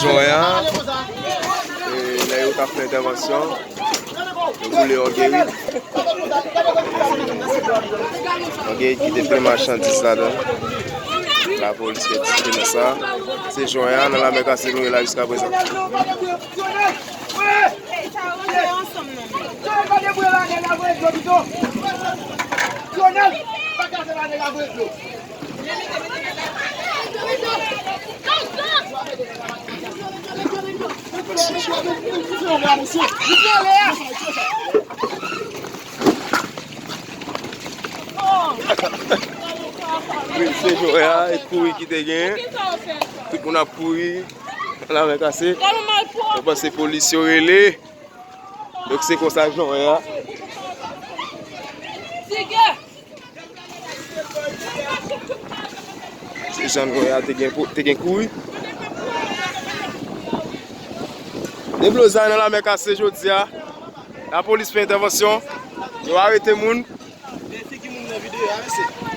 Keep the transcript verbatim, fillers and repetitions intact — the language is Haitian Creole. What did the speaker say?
Jwè a, e, lè yo t ap fè entèvansyon, yo boule yon gerit. Yon gerit ki te plen machandiz ladan. Lapolis fè dife nan sa. Se jwè a, nan Lamè Kase nou ye la jiska prezan. Wi, se jwè a, e kouri ki te gen. Tout moun ap kouri. Lamè Kase. Yo panse polis yo rele. Donk se konsa jwè a. Se jan jwè a te gen pou, te gen kouri. Deblozay nan Lamè Kase jodi a. Lapolis fè entèvansyon. Yo arete moun. Men figi moun nan videyo a, mesye.